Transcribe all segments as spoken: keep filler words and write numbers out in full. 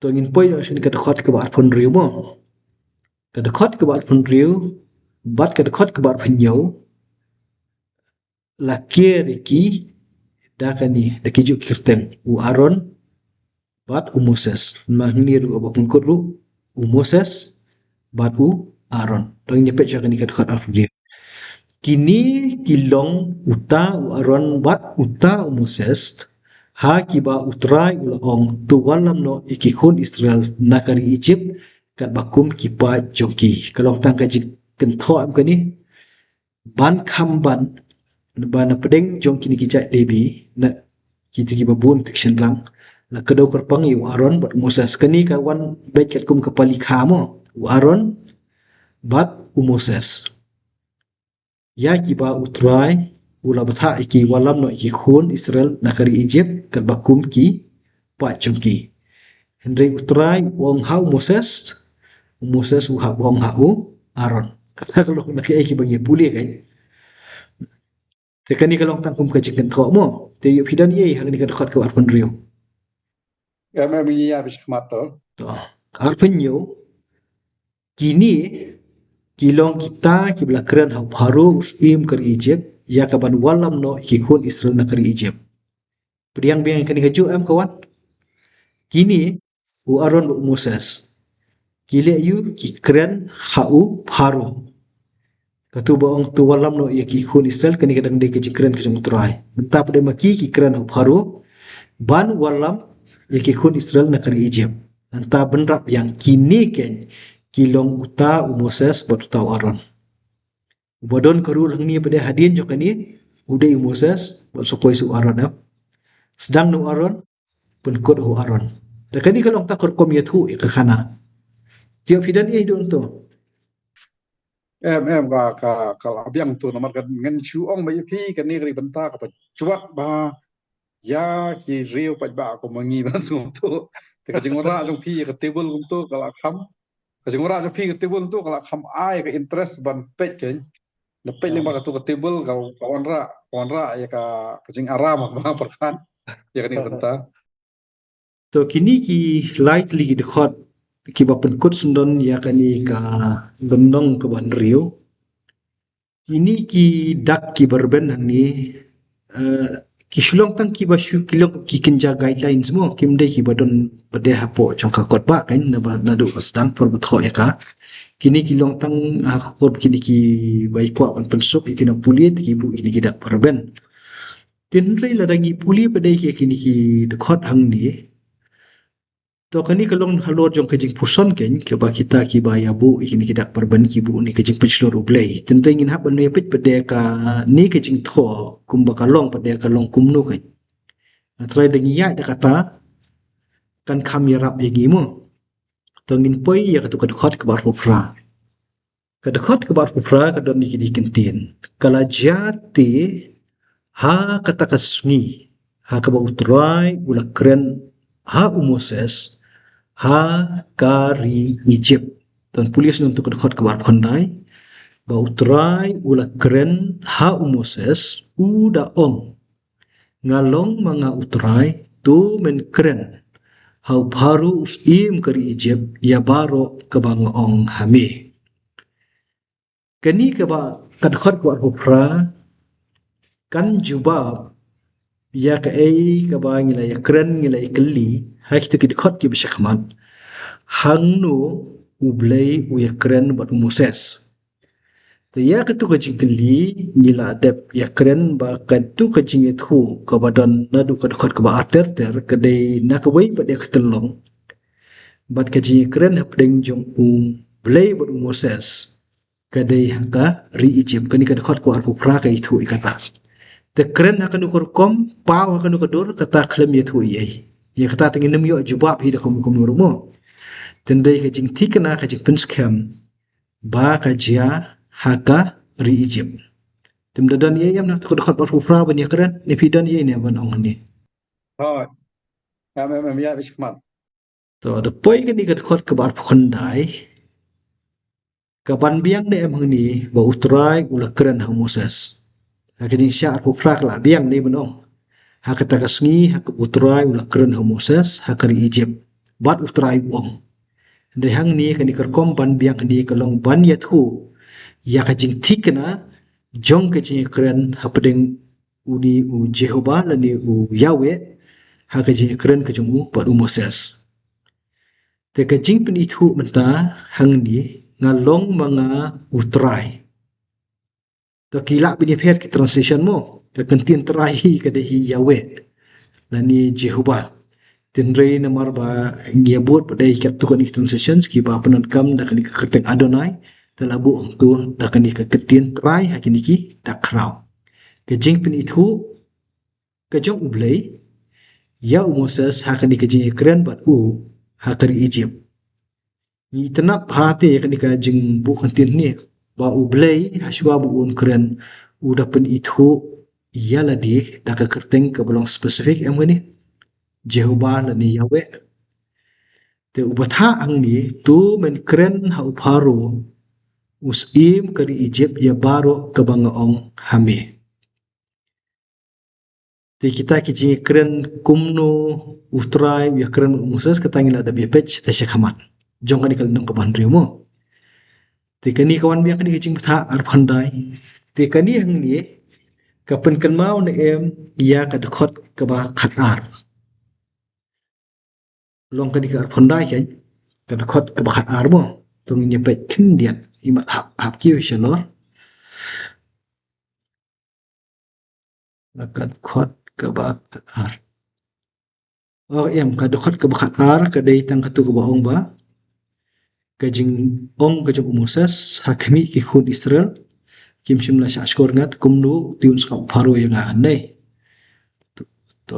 To ngin poi noh sha kane ka dkhot kaba arphew hynriew mo. Ka dkhot kaba arphew hynriew bad ka dkhot kaba arphew hynñiew la kiar ïa ki da kane, da ki juh ki kyrteng, u Aaron bad u Moses. Namar hangne ruh haba pynkut ruh u Moses bad u Aaron. To ngin ïa peit sha kane ka dkhot arphew hynriew. Kine ki long uta u Aaron bad uta u Moses, ha kiba U Trai u la ong, to wallam noh ïa ki khun Israel na ka ri Egypt katba kum ki paid jong ki. Ka long tang ka jingkynthoh em kane, ban kham ban ba na pdeng jong kine ki jait Lebi, na kito kiba bun, kito ki shynrang, la kdew kyrpang ïa u Aaron bad u Moses. Kane ka wan beit katkum ka pali kha mo, u Aaron bad u Moses, ïa kiba U Trai u la bthah ïa ki, wallam noh ïa ki khun Israel na ka ri Egypt katba kum ki paid jong ki. Hynrei U Trai u ong ha u Moses, u Moses u hap ong ha u Aaron. Kata ka long na kaei kiba ngi pule, kan? Te kane ka long tang kum ka jingkynthoh mo. Te ïoh phi don ei ha kane ka dkhot kaba arphew hynriew? Em, em, ïa, ïa, bishkmat to. To. Arphew hynñiew. Kine ki long kita kiba la kren ha u Pharaoh u syiem ka ri Egypt, ïa ka ban wallam noh ïa ki khun Israel na ka ri Egypt. Pdiang biang kane ka juh em ka wan. Kine, u Aaron bad u Moses, ki leh ïa u, ki kren ha u Pharaoh. Katu ba ong to wallam noh ïa ki khun Israel, kane ka dang dei ka jingkren ka jong U Trai. Mynta pat de ma ki, ki kren ha u Pharaoh ban wallam ïa ki khun Israel na ka ri Egypt. Mynta bynrap ïa kine, keiñ ki long uta u Moses bad uta u Aaron. Uba don ka rule hangne pat de hadien jong kane, u dei u Moses bad sa kawei sa u Aaron, em. Sdang na u Aaron, pynkut u Aaron. Te kane ka long tang ka rukom ïathuh ïa ka khana. Te ïoh phi don ei don to? Em, em, ka, ka, ka la biang to, namar ka ngan shu ong ba ïa phi kane ka dei bynta kaba jwat bha ïa ki riew paidbah kum ma ngi ban sngewthuh. Te ka jingwanrah jong phi ïa ka table kumto ka la kham, ka jingwanrah jong phi ka table kumto ka la kham ai ka interest ban peit, keiñ. Na peit lyngba katu ka table ka, ka wanrah, ka wanrah ïa ka, ka jingaram ba pyrkhat ïa kane ka bynta. To kine ki lai tylli ki dkhot kiba pynkut syndon ïa kane ka lynnong kaba hynriew. Kine ki dak kiba rben hangne, eh, ki shu long tang kiba shu, ki long ki kynja guidelines mo, kim dei kiba don pat de hapoh jong ka kot ba, kan, naba naduh sdang por ba thoh ïa ka. Kine ki long tang ha ka kot kine kiba i kwah ban pynsuk ïa ki nongpule, te ki buh kine ki dak ba rben. Hynrei lada ngi pule pat de ïa kine ki dkhot hangne, to kane ka long halor jong ka jingpuson, keiñ, kaba kita kiba ïa buh ïa kine ki dak ba rben ki buh ne ka jingpynshlur U Blei. Hynrei ngin hap ban ïa peit pat de kane ka jingthoh kumba ka long pat de ka long kumno, keiñ. Hynrei da ngi ïaid da kata kan kham ïarap ïa ngi mo. To ngin poi ïa katu ka dkhot kaba arphew phra. Ka dkhot kaba arphew phra ka don ïa kine ki kyntien. Ka la jia te ha kata ka sngi ha kaba U Trai u la kren ha u Moses ha ka ri Egypt. Te pule sngewthuh ka dkhot kaba arphew khyndai, ba U Trai u la kren ha u Moses, u da ong, nga long ma nga U Trai, to men kren ha u Pharaoh u syiem ka ri Egypt ïa baroh kaba nga ong ha me. Kane kaba ka dkhot kaba arphew phra kan jubab ïa kaei kaba ngi la ïa kren, ngi la ïa kylli ha kito ki dkhot kiba sha khmat, hangno U Blei u ïa kren bad u Moses. Te ïa katu ka jingkylli ngi la dep ïa kren ba katu ka jingïathuh kaba don naduh ka dkhot kaba arter ter ka dei na kawei pat de ka tyllong. Bad ka jingïakren hapdeng jong U Blei bad u Moses ka dei ha ka ri Egypt. Kane ka dkhot kaba arphew phra ka ïathuh ïa kata. Te kren ha kano ka rukom, paw ha kano ka dur, kata khlem ïathuh ei ei. Ïa kata te ngin ym ïoh jubab hi da kum kumno ruh mo. Te dei ka jingthikna, ka jingpynskhem ba ka jia ha ka ri Egypt. Te ym da don ei ei em na katu ka dkhot kaba arphew phra ban ïakren, ne phi don ei ei ne ban ong hangne? Hooid. Em, em, em, ïa, bishkmat. To, da poi kane ka dkhot kaba arphew khyndai. Ka ban biang ne em hangne ba U Trai u la kren ha u Moses. Ha ka jingshah arphew phra ka la biang ne ban ong, ha kata ka sngi ha kaba U Trai u la kren ha u Moses ha ka ri Egypt. bad U Trai u ong. Hynrei hangne kane ka rukom ban biang hangne ka long ban ïathuh ïa ka jingthikna jong ka jingïakren hapdeng une u Jehobah lane u Yahweh ha ka jingïakren ka jong u bad u Moses. Te ka jingpynithuh mynta hangne, nga long ma nga U Trai. To ki lah ban ïapher ki translation mo. Ka kyntien Trai hi ka dei hi Yahweh lane Jehobah. Hynrei namar ba ngi ïa bud pat dei katto katne ki translation kiba pyndonkam da kane ka kyrteng Adonai, te la buh hangto da kane ka kyntien Trai ha kine ki dkhot. Ka jingpynithuh ka jong U Blei ïa u Moses ha kane ka jingïakren bad u ha ka ri Egypt. Ngi itynnad bha te ïa kane ka jingbuh kyntien hangne ba U Blei ha shuwa ba un kren u da pynithuh ïa lade da ka kyrteng kaba long specific, em kane, Jehobah lane Yahweh. Te u bthah hangne, to men kren ha u Pharaoh u syiem ka ri Egypt ïa baroh kaba nga ong ha me. Te kita ki jingïakren kumno U Trai u ïakren bad u Moses, kata ngi la dep ïa peit te sha khmat jong kane ka lynnong kaba hynriew mo. Te kane ka wan biang kane ka jingbthah arphew khyndai. Te kane hangne ka pynkynmaw ne em ïa ka dkhot kaba khatar. Long kane ka arphew khyndai kan, ka dkhot kaba khatar mo. To ngin ïa peit khyndiat, imat hap hap kiew shalor. Ka dkhot kaba khatar. Oh, em, ka dkhot kaba khatar ka dei tang katu kaba ong ba, ka jingong ka jong u Moses ha khmih ki khun Israel, kim shym la shahshkor nga, te kumno te un sngap u Pharaoh ïa nga, ne. To, to.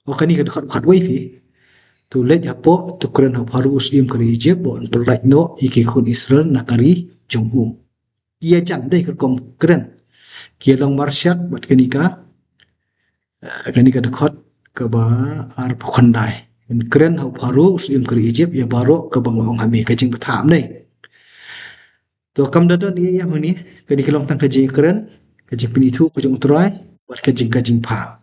Oh, kane ka dkhot khatwei phi. To leit hapoh, to kren ha u Pharaoh u syiem ka ri Egypt ba un pyllait noh ïa ki khun Israel na ka ri jong u. Ki ïa jan dei ka rukom kren. Ki ïa long marshak bad kane ka, eh, kane ka dkhot kaba arphew khyndai. Yn kren ha u Pharaoh u syiem ka ri Egypt ïa baroh kaba nga ong ha me, ka jingbthah ne. To kam da don ïa ïa hangne, kane ka long tang ka jingkren, ka jingpynithuh ka jong U Trai bad ka jing, ka jingphah.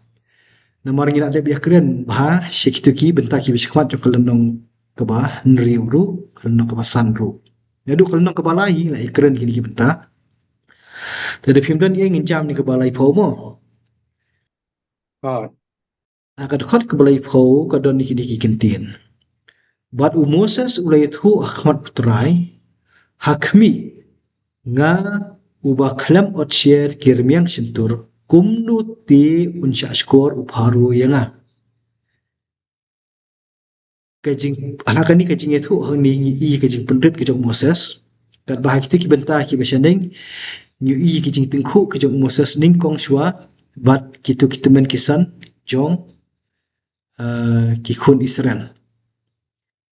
Namar ngi la dep ïakren bha sha kito ki bynta kiba sha khmat jong ka lynnong kaba hynriew ruh, ka lynnong kaba san ruh. Naduh ka lynnong kaba lai ngi la ïakren kine ki bynta. Te da phim don ïa, ngin jam ne kaba laiphew mo. Ha. Ha ka dkhot kaba laiphew ka don ne kine ki kyntien. Bad u Moses u la ïathuh ha khmat U Trai, ha khmih, nga uba khlem ot sher ki rmiang shyntur, kumno te un shahshkor u Pharaoh ïa nga. Ka jing, ha kane ka jingïathuh hangne ngi i ka jingpynrit ka jong u Moses. Katba ha kito ki bynta kiba shaneng ngi i ka jingtyngkhuh ka jong u Moses nyngkong shuwa bad kito ki tymmen ki san jong, eh, ki khun Israel.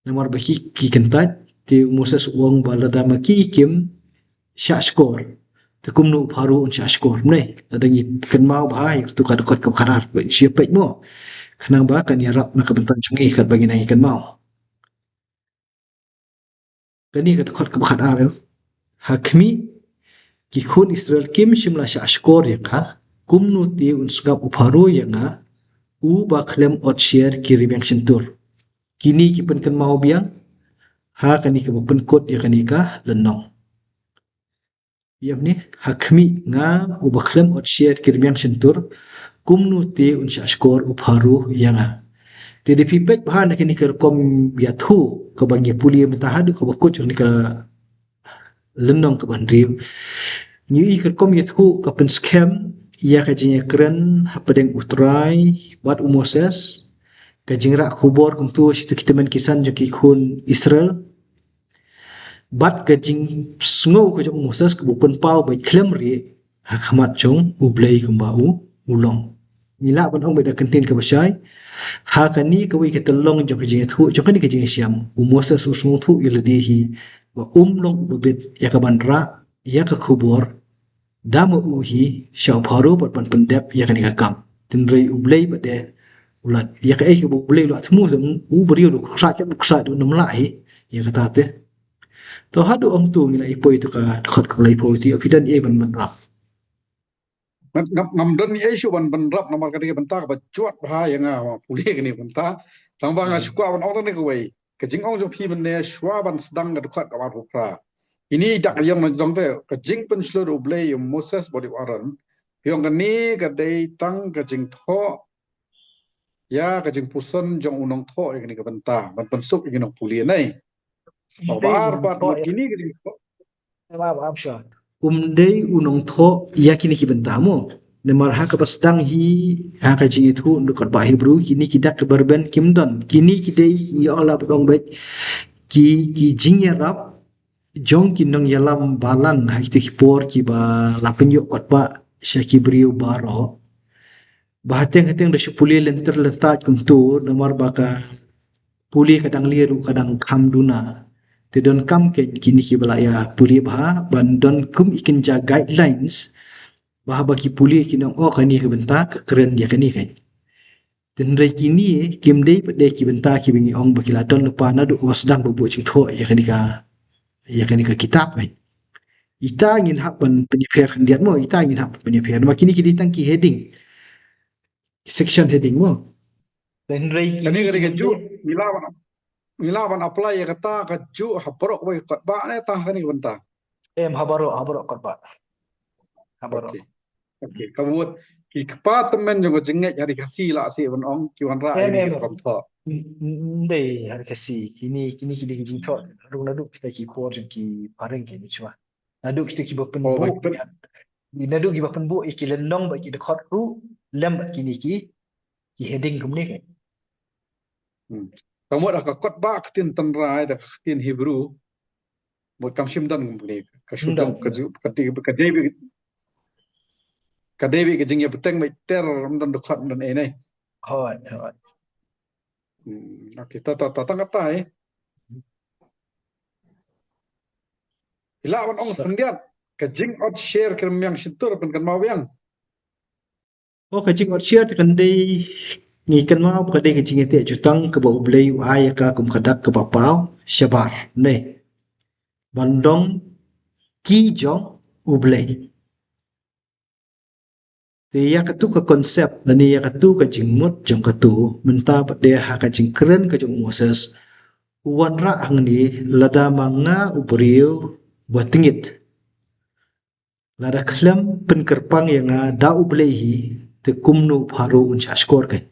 Namar ba ki, ki kyntait, te u Moses u ong ba lada ma ki kim shahshkor, te kumno u Pharaoh un shahshkor, ne? Lada ngi kynmaw bha ïa katu ka dkhot kaba khatar, ba shu peit mo. Khnang ba kan ïarap na ka bynta jong ngi katba ngi nang kynmaw. Kane ka dkhot kaba khatar, ha khmih, ki khun Israel kim shym la shahshkor ïa nga, kumno te un sngap u Pharaoh ïa nga, uba khlem ot sher ki rmiang shyntur. Kine ki pynkynmaw biang ha kane kaba pynkut ïa kane ka lynnong. Ïa ne, ha khmih, nga uba khlem ot sher ki rmiang shyntur, kumno te un shahshkor u Pharaoh ïa nga. Te da phi peit bha na kane ka rukom ïathuh kaba ngi pule mynta haduh kaba kut jong kane ka lynnong kaba hynriew. Ngi i ka rukom ïathuh ka pynskhem ïa ka jingïakren hapdeng U Trai bad u Moses, ka jingrah khubor kumto sha kito ki tymmen ki san jong ki khun Israel. Bad ka jingsngew ka jong u Moses kaba u pynpaw ba khlem rieh ha khmat jong U Blei kumba u, u long. Ngi lah ban ong bad ka ktien kaba shai, ha kane kawei ka tyllong jong ka jingïathuh, jong kane ka jingshem, u Moses u sngewthuh ïa lade hi ba um long uba bit ïa kaban rah ïa ka khubor da ma u hi sha u Pharaoh bad ban pyndep ïa kane ka kam. Hynrei U Blei bad de u la, ïa kaei kaba U Blei u la thmu, u briew u khrah, u khrah, u nym lah hi ïa kata te. To haduh hangto ngi la ïohi poi to ka dkhot kaba laiphew te, phi don ei ban bynrap? Ngam, ngam, ngam don ei shuh ban bynrap namar kata ka bynta kaba jot bha ïa nga, ma pule kane ka bynta. Tang ba nga shu kwah ban ong tang ne kawei. Ka jingong jong phi mynne shuwa ban sdang ka dkhot kaba arphew phra. Ini dak ïong na jong te, ka jingpynshlur U Blei ïa u Moses bad u Aaron. Phi ong kane ka dei tang ka jingthoh ïa ka jingpuson jong u nongthoh ïa kane ka bynta ban pynsuk ïa ki nongpule ne. Ba ar pat kine ka jingthoh. Em, em, em, sure. Um dei u nongthoh ïa kine ki bynta mo. Namar ha kaba sdang hi, ha ka jingïathuh na ka dkhot ba Hebru, kine ki dak kiba rben kim don. Kine ki dei ki ong la ba dong beit ki, ki jingïarap jong ki nongïalam balang ha kito ki por kiba la pynïoh kot ba sha ki briew baroh. Ba hateng hateng da shu pule lynter lyntait kumto, namar ba ka pule ka dang lir ruh ka dang kham duna. Te donkam kein kine kiba la ïa pule bha ban don kum i kynja guidelines ba haba ki pule kin ong, oh, kane ka bynta ka kren ïa kane kein. Te hynrei kine kim dei pat de ki bynta kiba ngi ong ba ki la don lypa naduh kaba sdang ba buh jingthoh ïa kane ka, ïa kane ka kitab kein. Ita ngin hap ban pynïapher khyndiat mo, ita ngin hap ban pynïapher. Namar kine ki dei tang ki heading. Section heading mo. Te hynrei kane kine ka dei ka juh, ngi lah ban, ngi lah ban apply ïa kata ka juh ha baroh kawei ka kot ba ne tang ha kane ka bynta. Em, ha baroh, ha baroh kot ba. Ha baroh. Okay. Okay, ka mut ki kpa tymmen jong ka jingngeit ha ri Khasi la seh ban ong ki wanrah ïa kine ki rukom thoh. Ndei ha ri Khasi, kine, kine ki dei ki jingthoh rung naduh kita ki por jong ki phareng ki ni chwa. Naduh kita kiba pynbuh, naduh kiba pynbuh ïa ki lynnong bad ki dkhot ruh lem bad kine ki, ki heading kumne kein. Hmm. Ka mut ha ka kot ba ka ktien tynrai da ka ktien Hebru. Mut kam shym don kumne. Ka shu don ka ju, ka dei, ka dei beit, ka dei beit ka jingïabteng beit ter, ym don dkhot, ym don ei nei. Hooid, hooid. Hmm, okay, ta, ta, ta, tang kata, eh. Phi lah ban ong khyndiat, ka jingot share ka rmiang shyntur pynkynmaw biang. Oh, ka jingot share te kan dei ngi kynmaw ba ka dei ka jingïateh jutang kaba U Blei u ai ïa ka kum ka dak kaba paw shabar ne. Ban long ki jong U Blei. Te ïa katu ka concept lane ïa katu ka jingmut jong katu mynta pat de ha ka jingkren ka jong u Moses. U wanrah hangne lada ma nga u briew ba tngit. Lada khlem pynkyrpang ïa nga da U Blei hi, te kumno u Pharaoh un shah shkor kein.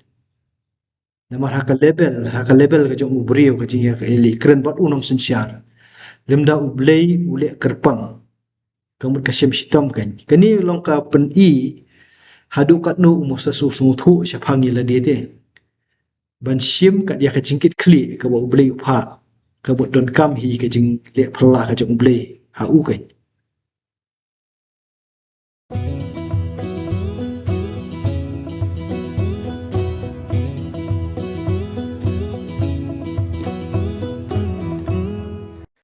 Namar ha ka level, ha ka level ka jong u briew ka jingïakren bad u nongsynshar. Lymda U Blei u leh kyrpang. Ka mut ka shem shitom kein. Kane long ka pyni haduh katno u Moses u sngewthuh shaphang ïa lade te. Ban shim kat ïa ka jingkitkhlieh kaba U Blei u phah. Ka mut donkam hi ka jingleh phylla ka jong U Blei ha u kein.